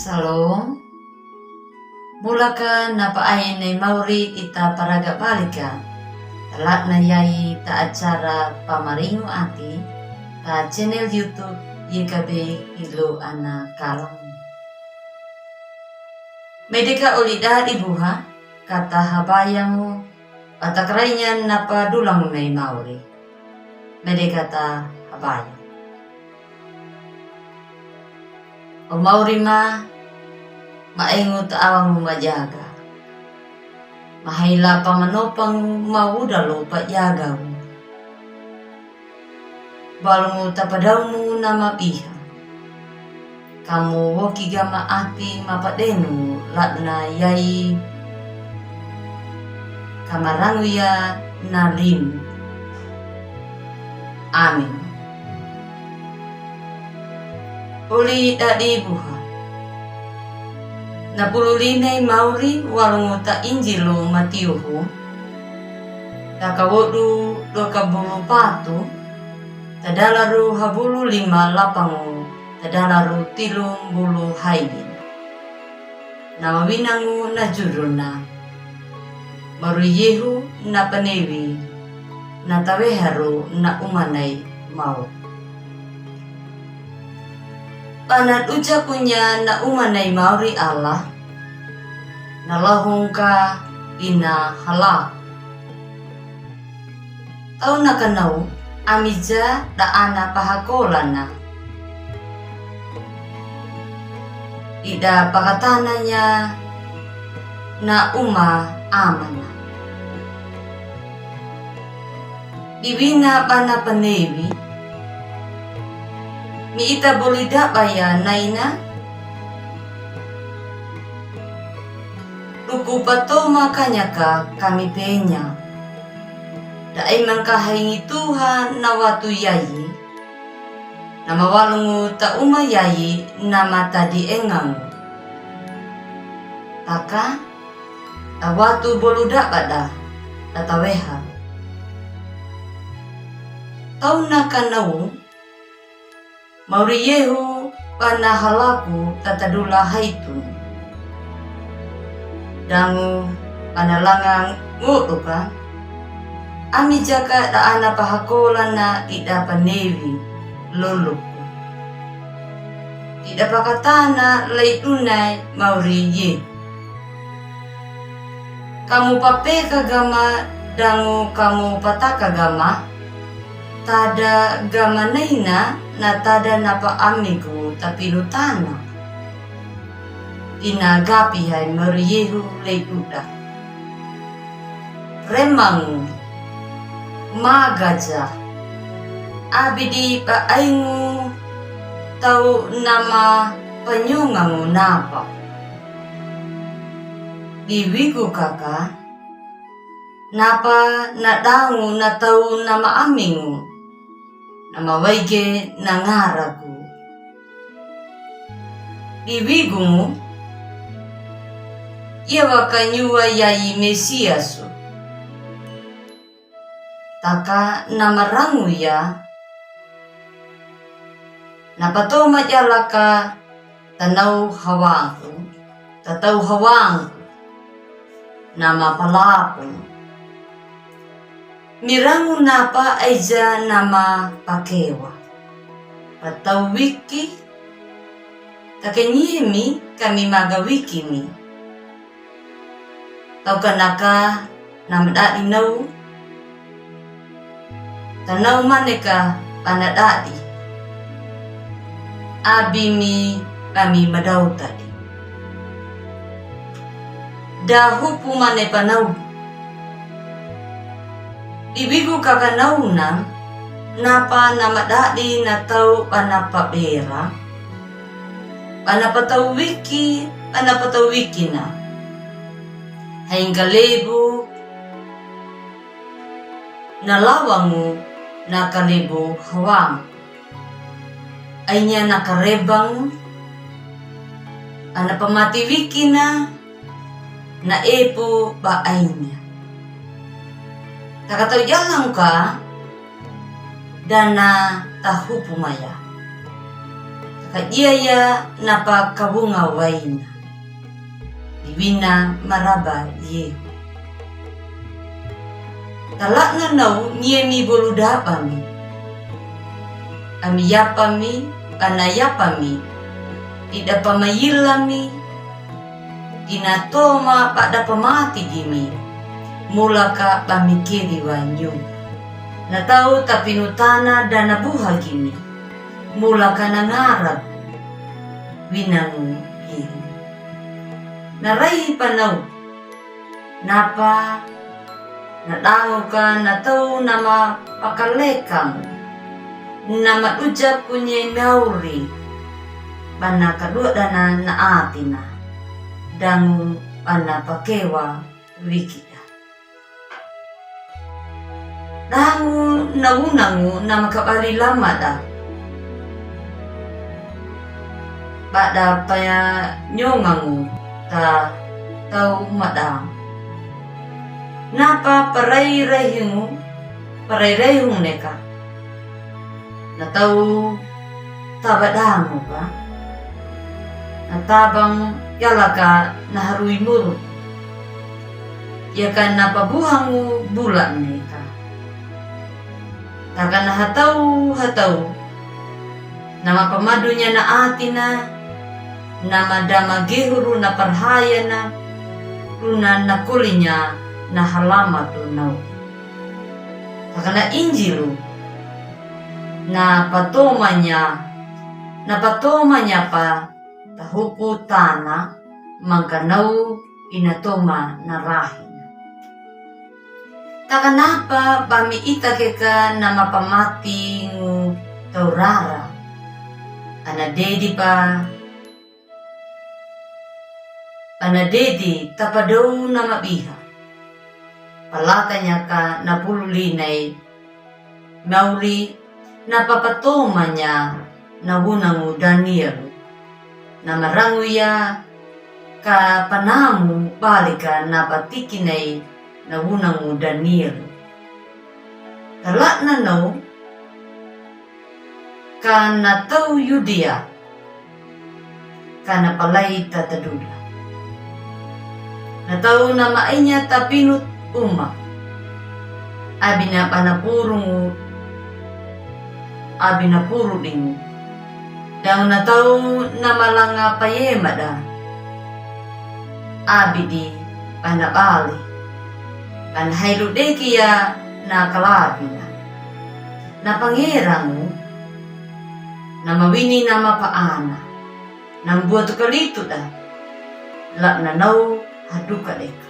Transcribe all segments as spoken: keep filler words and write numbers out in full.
Salom. Mulaka na pa'ae nai mauri ita paraga balika. Talatna yai ta acara pamaringu ati ta channel YouTube Y K B Hilo Ana Kalang. Mede ka oli dadi buha kata habayang o, bata karaingan na padulang nai mauri. Mede kata habayang. O mauri ma, ma engu ta awangu majaga. Ma haila pamanopang ma uda lo pajaga u. Balungu ta padaumu na mabiha. Kamu woki gama ati ma padenu latna yai. Kamarangu ya na limu. Amin. Oli dadi buha. Na pulu linai mauri walungu ta Injil o Matiuhu. Ta kawodu do kabulu patu. Tadalaru habulu lima lapangu, tadalaru tilumbulu haini. Na wawinangu na judulna. Mauri Yehu na panewi, na taweharu na umanai mauri. Bana duja kunya na umanai mauri Allah, na lahungka ina halaku. Tau na kanau, ami ja da ana pahakolana. Ida pakatananya na uma amana. Diwina bana panewi. Mi ita boli dabaya naina. Duku patoma kanyaka kami penya. Da ai mangkahaingi Tuhan na watu yai. Na mawalungu ta uma yai na matadi engangu. Taka, ta watu bolu dabada, ta taweha. Tau na kanau, mauri Yehu bana halaku ta tadula haitu. Dangu bana langa ngoduka. Ami jaka da ana pahakolana ida panewi loluku. Ida pakatana laidunai mauri Yehu. Kamu papeka gama dangu kamu pataka gama, tada gama naina na tada napa amigu tapilutana. Ina gapi hai mauri Yehu lei uda. Remangu, magaja, abidi pa aingu tau nama panyongangu napa. Diwigu kaka, napa na dangu na tau nama amingu, nama waige na ngaragu. Diwigungu, ia wakanyua yai Mesiasu. Taka nama rangu ya, na patoma jalaka tanau hawangu, tatau hawangu, nama palapu. Mirangu napa aija nama pakewa. Patau wiki, takenyihimi kami maga wikimi. Tau kanaka na madadi nau. Tanau maneka pana dadi. Abimi kami madau tadi. Da hupu mane panau. Diwigu kaka nauna, napa na madadi na tau pana pabera. Pana patau wiki, pana patau wikina. Haingga lebu, na lawangu, na kalebu hawangu. Ainya na karebangu, ana pamati wikina, na epu ba ainya. Takatau jalangu ka, dana tahupu maya. Ka iye ya na pakabunga waina. Iwina maraba iyeho. Tala'na nau ngiye mi bolu daba mi. Ami yapa mi, bana yapa mi. Ida pamayila mi. Ina toma bada pamati gimi. Mula ka bami keri wanyu. Na tau tapinu tana dana buha gimi. Mula ka na ngara. Winangu gimi. Na rai panau. Napa na dangu ka na tau na mapakaleka. Na maduja kunye mauri. Bana kadua dana na atina. Dangu bana pakewa wikida. Dangu na wunangu na makabali lamada. Bada panyongangu ta tau mada. Napa parai-raihingu, parai-raihingu neka. Na tau taba dangu ka. Na tabang yalaka na harui muru. Yaka na pabuhangu bula neka. Taka na hatau, hatau. Na mapamadunya na atina, na madama gehuru na parhayana, runa na kolinya na halamatu nau. Taka na injilu, na patomanya, na patomanya pa tahupu tana, mangkanau ina toma na rahi. Taka napa bami ita keka na mapamatingu tau rara. Ana dedi pa, ana dedi tapadau na mabiha. Palatanya ka na pulu linai. Mauri na papatomanya na wunangu Danielu. Na marangu ya ka panamu balika na patikinai na wunangu Danielu. Talanan nau ka na tau Yudia. Ka na palai tataduda. Na tau na mainya tapinu uma. Abina bana purungu. Abina purudingu. Dau na tau na malanga payemada. Abidi bana bali. Bana hailu deki ya na kalabina. Na pangerangu. Na mawini na mapaana. Na mbuatu kalituda. La'na nau haduka deka.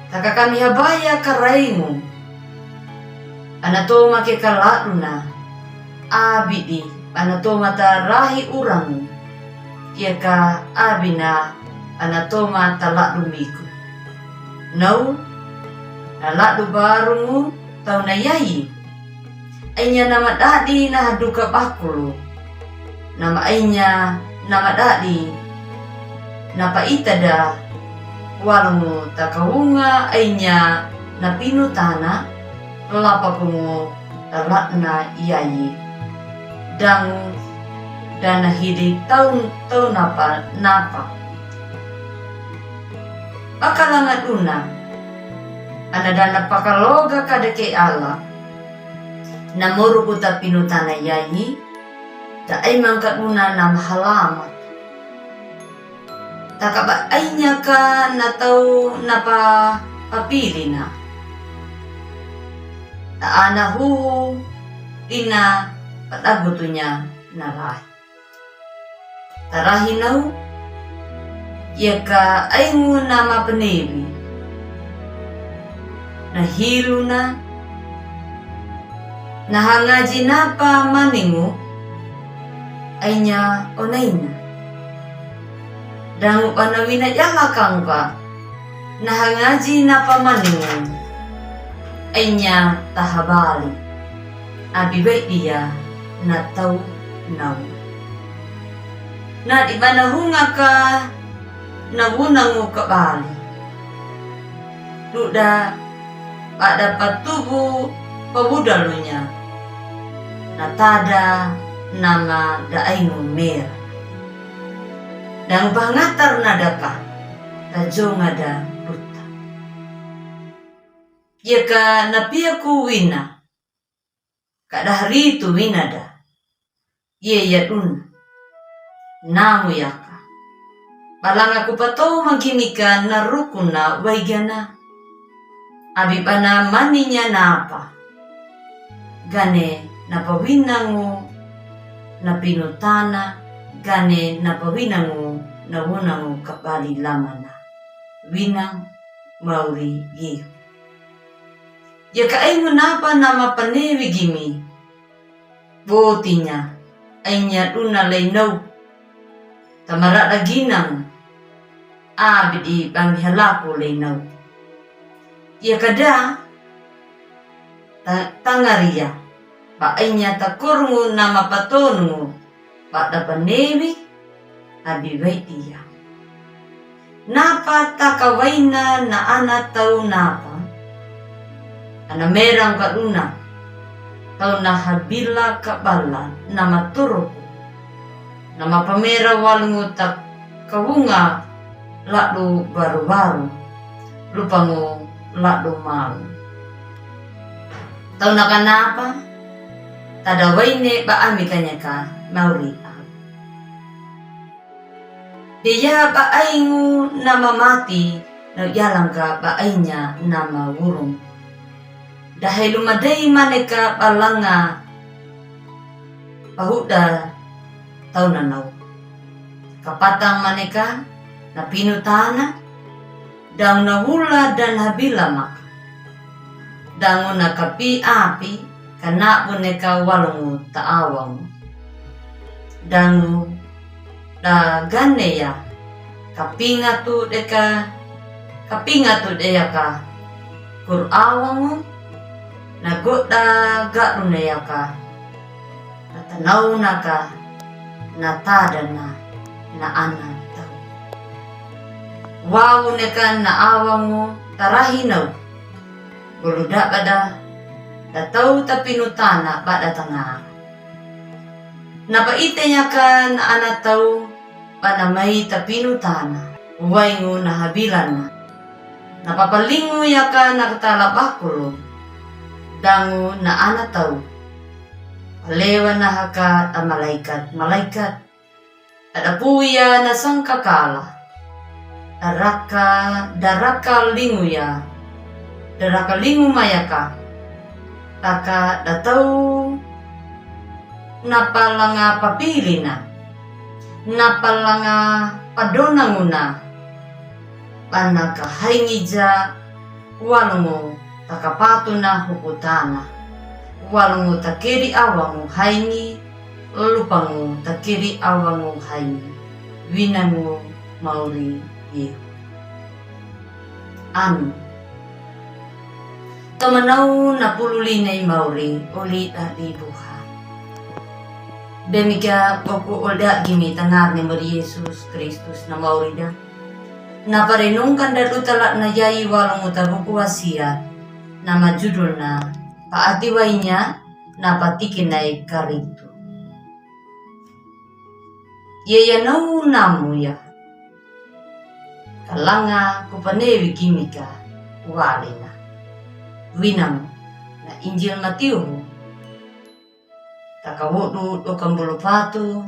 Taka kami habaya karaingu. Ana toma keka laduna. Abidi ana toma tarahi urangu. Yaka abina ana toma taladu miku. Nau na ladu barungu tau na yayi. Ainya na madadi na haduka bakulu. Na mainya na madadi na paitada. Walungu takawunga ainya na pinu tana. Lapakungu tala'na yayi. Dangu dana hili tau tau napa napa. Pakalangaduna. Ana dana pakaloga kadeke Allah. Na moruku tapinu tana yayi, ta ai mangkaduna na mahalama. Taka ba ainya ka na tau na pa papilina. Ta ana huhu ina padagutunya na rahi. Tarahi nau, yaka aingu na mapenewi. Na hiluna, na hangaji napa maningu, ainya onaina. Dangu bana wina yalakangka, na hangaji napa maningu, ainya tahabali. Abi bai dia na tau nau. Na di bana hungaka na wunangu kabali. Duda bada patubu pabudalunya. Na tada nama da aingu mera. Dang bahangatar na daka, tajonga da duta. Iya ka napiaku wina, ka dahari tu wina da. Iya iya duna. Namu yaka. Balanga ku pato magi mika na rukuna waigana. Abi bana maninya napa. Gane napa winangu na pinutana, gane napa winangu na wunangu kabali lamana. Winang mauri gihu. Iya ka aingu napa nama panewi gimi. Botinya, ainya duna leinau. Tamarada ginang. Abidi bami halaku leinau. Iya ka da, ta-, tangaria. Ba ainya takorungu nama patonungu. Ba da panewi, abi wai dia. Napa takawaina na ana tau napa. Ana merang ka duna. Tau na habila kabala nama turuku. Nama pamera walungu takawunga ladu baru-baru. Lupangu ladu malu. Tau na kanapa. Tadawaine ba ami kanyaka mauri au. Dia ba aingu nama mati, na yalangka ba ainya nama wurung. Dahe lumadai maneka balanga pahuda tau nanau. Kapatang maneka na pinutana, dangu na hula dan habila maka. Dangu na kapi api, kanabu neka walungu taawangu. Dangu da gane ya, kapingatu deka, kapingatu de yaka, kur awangu, na goda garu ne yaka, na tanau naka, na tadana, na ana tau. Wawu neka na awangu tarahi nau, gulu da bada, da tau tapinutana bada tangara. Napa ite yaka na ana tau, bana mai tapinutana, waingu na habilana. Napa palingu yaka na katala bakulu, dangu na ana tau. Palewa na haka ta malaikat-malaikat. Ada puya na sangkakala. Daraka, daraka lingu ya. Daraka lingu mayaka. Taka da tau na palanga papilina. Na palanga padonanguna. Bana ka haingi ja walungu takapatuna hukutana. Walungu takeri awangu haingi, lupangu takeri awangu haingi. Winangu mauri Yehu. Amin. Tomanau na pulu lina i mauri oli dadi buha. Demika boku oli da gimi tangar ni mari Yesus Kristus na mauri da. Na parenungkan da duta latna yai walungu ta buku wasiat, na majudulna Paati Wainya, na patikinai karitu. Yaya nau namu ya. Kalanga kupanewi gimika walina. Winang na Injil Matiu. Taka wodu dukambulu patu,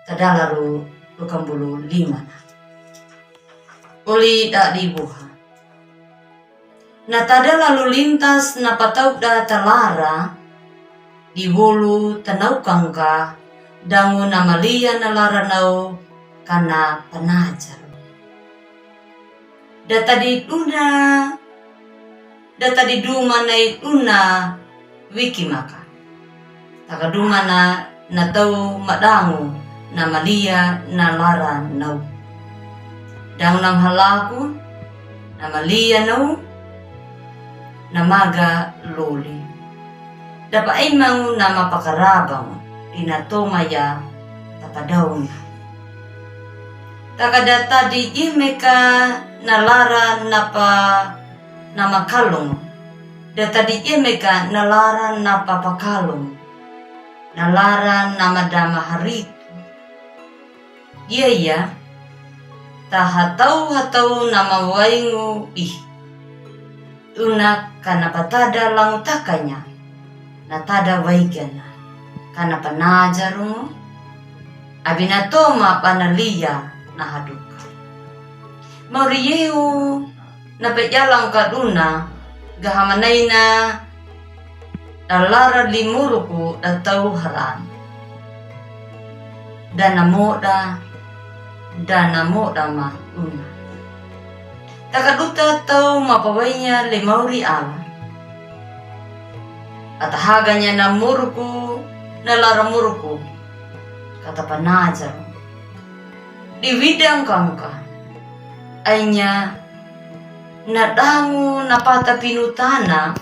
tadala ru dukambulu lima na. Oli dadi buha. Na tadala ru lintas na patauda talara, di wolu tanaukangka, dangu na maliya na lara nau kana panajar. Da tadi duna, da tadi duma nai duna wiki maka. Taka duma na, na tau madangu, na maliya na lara nau. Dangu na mahalaku, na maliya nau, na maga loli. Dapa imangu na mapakarabang, ina toma ya tapadauna. Taka da tadi imeka na lara napa na makalung. Da tadi imeka na lara napa pakalung. na lara nama dama haritu. Iya iya, taha tau hatau nama waingu i. Duna ka na patada langu takanya, na tada waigana, ka na panajaru ngo, abi na toma bana liya na haduka. Mauri yeu na payalang ka duna, ga hamanaina, da lara limoruku da tau haran. Da na moda, da na moda ma duna. Taka duta tau mapawainya le mauri ala. Atahaganya na moruku, na lara moruku. Kata panajaru. Di widang kangka. Ainya na dangu na pata pinutana.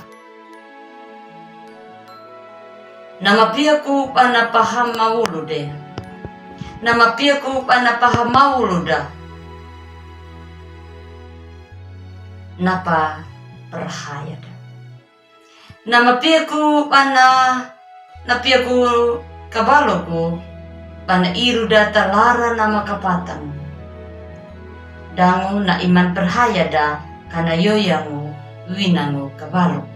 Na mapiyaku bana paha maulu de. Na mapiyaku bana paha maulu da. Na pa perhaya da. Na mapiyaku bana, na piyaku kabaloku, bana iru da ta lara nama kapatan. Dangu na iman perhaya da, ka na yoyangu, winangu kabaloku.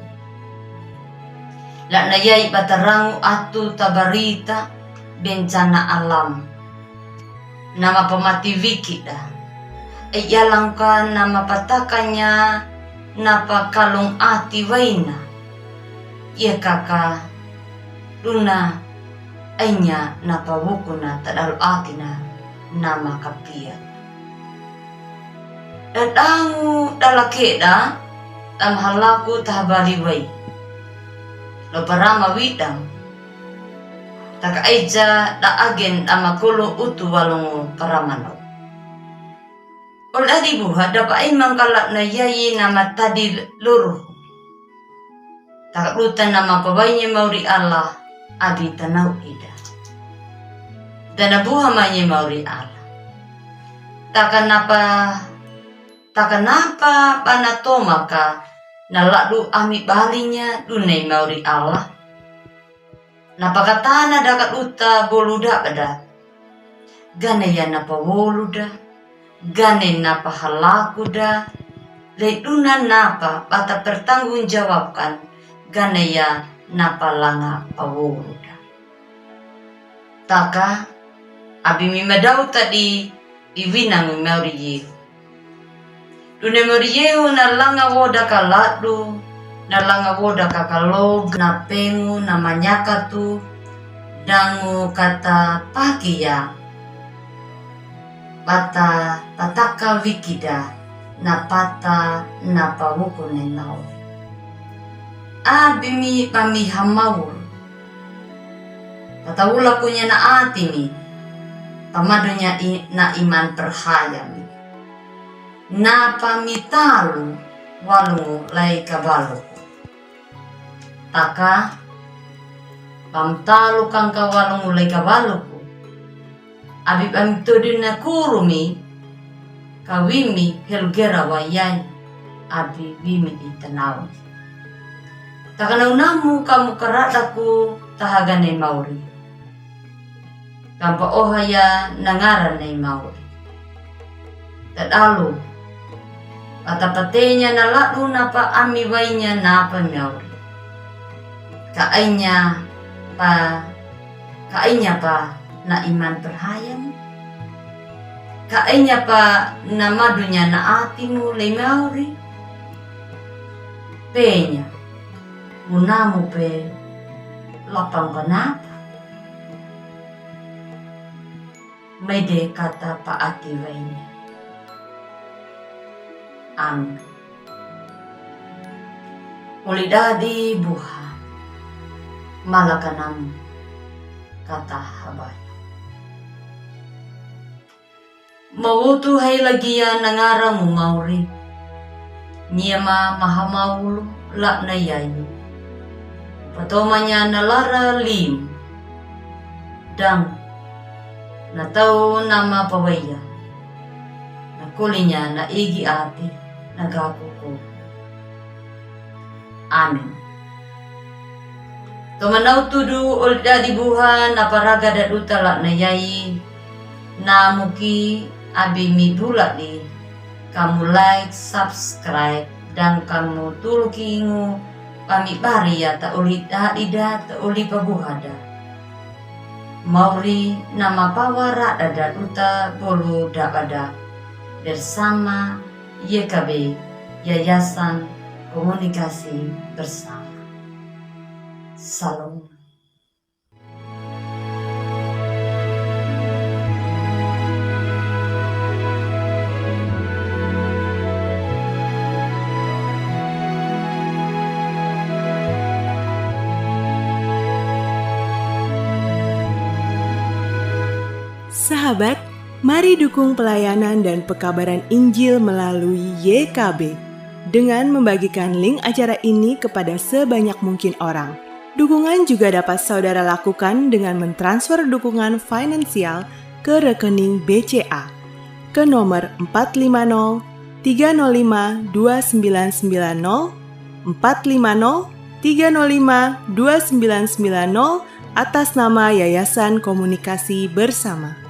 La na yai batarangu atu ta barita, bencana alam. Na mapamati wiki da. E yalang ka na mapatakanya, na pakalung ati waina. Iya kaka, duna, ainya na pawukuna tadalu atina, na makapiya. Da dangu da lakeda, da mahalaku taha bali wai. Lo parama widang. Taka aija da agen da makolo utu walungu paramano. Ol adi buha da pa imang kala na yai na matadi luru. Taka duta na mapawainya mauri ala abi tanau ida. Da na buha manya mauri ala. Taka napa, taka napa bana toma ka na ladu ami balinya duna i mauri ala. Na pakatana da ka duta bolu da bada. Gane ya na pawolu da. Gane na pahalaku da. Le duna napa bata pertanggungjawabkan. Gane ya na palanga pawolu da. Taka, abi mi madau tadi, i winangu mauri yeu. Duna mauri yeu na langa woda ka ladu, na langa woda ka kalo, na pengu, na manyakatu, dangu kata pakiya. Bata pataka wikida, na pata, na pawuku ne nau. Abi mi pami hamaul. Pataula kunya na ati mi, pamadunya i, na iman perhaya mi. Na pamitalu walungu lai kabaluku. Taka, pamitalu kangka walungu lai kabaluku. Abi pamitodu na kuru mi, ka wimi helugera wayai, abi wimi i tanau. Taka na unamu kamu karadaku taha gane mauri. Kampa oha ya na ngara ne mauri. Tadalu. Bata patenya na ladu napa ami wainya napa mauri. Ka ainya pa, ka ainya pa na iman perhaya mi. Ka ainya pa na madunya na ati mu le mauri. Penya. Unamu pe lapang kanapa. Mede kata pa ati wainya. Amin. Uli dadi buha. Malakanamu kata habari. Mawutu hai lagiya na ngaramu mauri. Niya ma mahamaulu la na yayu. Patomanya na lara lim. Dang. Na tau na mapawaya. Na kulinya na igi ati na gakuku. Amin. Tomanau tudu oli dadi buha na paraga da duta lakna yai. Na muki abi mi bula di. Kamu like, subscribe, dan kamu tuluki ngu kami bari ya ta oli dadi da ta oli pabuha da. Mauri na mapawa rada da duta bolu da bada. Bersama Y K B, Yayasan Komunikasi Bersama. Salom. Sahabat, mari dukung pelayanan dan pekabaran Injil melalui Y K B dengan membagikan link acara ini kepada sebanyak mungkin orang. Dukungan juga dapat saudara lakukan dengan mentransfer dukungan finansial ke rekening B C A ke nomor empat lima nol tiga nol lima dua sembilan sembilan nol, empat lima nol tiga nol lima dua sembilan sembilan nol, atas nama Yayasan Komunikasi Bersama.